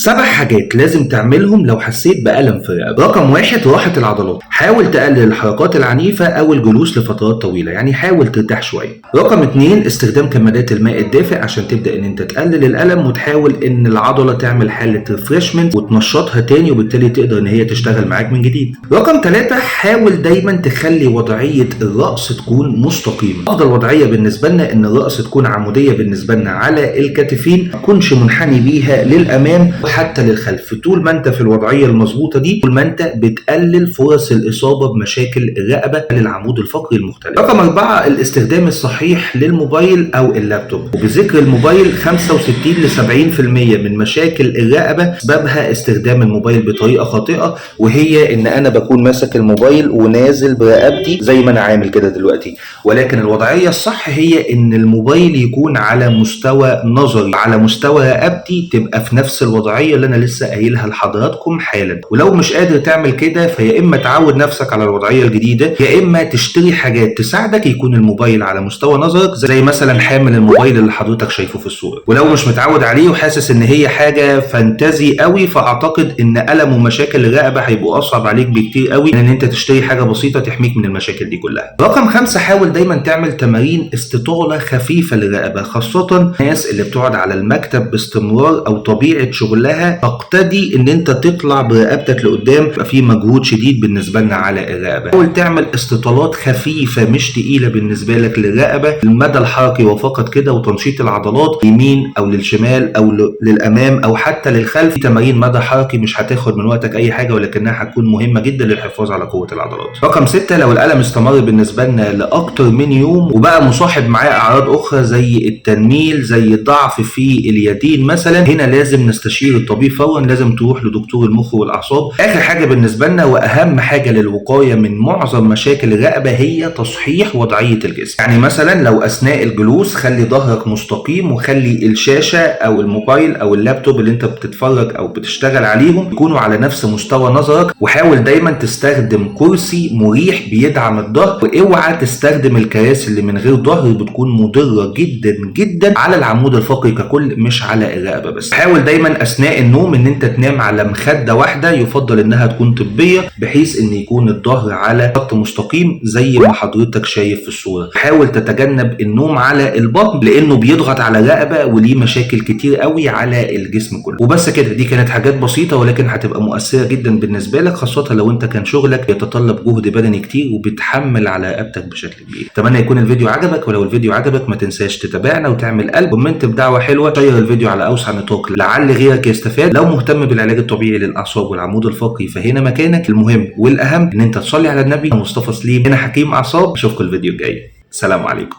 7 حاجات لازم تعملهم لو حسيت بألم في الرقبة. رقم 1، راحة العضلات. حاول تقلل الحركات العنيفة أو الجلوس لفترات طويلة، يعني حاول ترتاح شوية. رقم 2، استخدام كمادات الماء الدافئ عشان تبدأ إن أنت تقلل الألم وتحاول إن العضلة تعمل حالة refreshment وتنشطها تاني، وبالتالي تقدر إن هي تشتغل معاك من جديد. رقم 3، حاول دايما تخلي وضعية الرأس تكون مستقيمة. أفضل وضعية بالنسبة لنا إن الرأس تكون عمودية بالنسبة لنا على الكتفين، ما تكونش منحني بيها للأمام وحتى للخلف. طول ما انت في الوضعية المظبوطة دي، طول ما انت بتقلل فرص الإصابة بمشاكل الرقبة للعمود الفقري المختلف. رقم 4، الاستخدام الصحيح للموبايل أو اللابتوب. وبذكر الموبايل، 65 ل 70% من مشاكل الرقبة سببها استخدام الموبايل بطريقة خاطئة، وهي إن أنا بكون ماسك الموبايل ونازل برقبتي زي ما أنا عامل كده دلوقتي، ولكن الوضعية الصح هي إن الموبايل يكون على مستوى نظري، على مستوى رقبتي، تبقى في نفس الوضعية اللي أنا لسه قايلها لحضراتكم حالا. ولو مش قادر تعمل كده، فيا إما تعود نفسك على الوضعية الجديدة، يا إما تشتري حاجات تساعدك يكون الموبايل على مستوى نظرك، زي مثلا حامل الموبايل اللي حضرتك شايفه في الصورة. ولو مش متعود عليه وحاسس إن هي حاجة fantasy قوي، فأعتقد إن ألم ومشاكل الرقبة هيبقوا أصعب عليك بكتير قوي من إن أنت تشتري حاجة بسيطة تحميك من المشاكل دي كلها. رقم 5، حاول دايما تعمل تمارين استطالة خفيفة للرقبة، خاصة الناس اللي بتقعد على المكتب باستمرار أو طبيعة شغلها تقتدي إن أنت تطلع برقبتك لقدام، يبقى في مجهود شديد بالنسبة لنا على الرقبة. حاول تعمل استطالات خفيفة مش تقيلة بالنسبة لك للرقبة، المدى الحركي وفقط كده، وتنشيط العضلات يمين أو للشمال أو للأمام أو حتى للخلف. تمارين مدى حركي مش هتاخد من وقتك أي حاجة، ولكنها هتكون مهمة جدا للحفاظ على قوة العضلات. رقم 6، لو الألم استمر بالنسبة لنا لأكتر من يوم وبقى مصاحب معاه أعراض أخرى زي التنميل، زي الضعف في اليدين مثلا، هنا لازم نستشير الطبيب فورا، لازم تروح لدكتور المخ والأعصاب. آخر حاجة بالنسبة لنا وأهم حاجة للوقاية من معظم مشاكل الرقبة هي تصحيح وضعية الجسم. يعني مثلا لو أثناء الجلوس خلي ظهرك مستقيم، وخلي الشاشة أو الموبايل أو اللابتوب اللي أنت بتتفرج أو بتشتغل عليهم يكونوا على نفس مستوى نظرك، وحاول دايما تستخدم كرسي مريح بيدعم الظهر، واوعى تستخدم الكراسي اللي من غير ظهر، بتكون مضرة جدا جدا على العمود الفقري ككل مش على الرقبة بس. حاول دايما أثناء النوم إن أنت تنام على مخدة واحدة، يفضل إنها تكون طبية بحيث إن يكون الظهر على خط مستقيم زي ما حضرتك شايف في الصورة. حاول تتجنب النوم على البطن لأنه بيضغط على الرقبة وليه مشاكل كتير قوي على الجسم كله. وبس كده، دي كانت حاجات بسيطة ولكن هتبقى مؤثرة جدا بالنسبة لك، خاصة لو انت كان شغلك يتطلب جهد بدني كتير وبتحمل على رقبتك بشكل كبير. اتمنى يكون الفيديو عجبك، ولو الفيديو عجبك ما تنساش تتابعنا وتعمل قلب، comment بدعوة حلوة، share الفيديو على اوسع نطاق لعل غيرك يستفاد. لو مهتم بالعلاج الطبيعي للاعصاب والعمود الفقري فهنا مكانك. المهم والاهم ان انت تصلي على النبي. مصطفى سليم هنا حكيم اعصاب، اشوفكم الفيديو الجاي. سلام عليكم.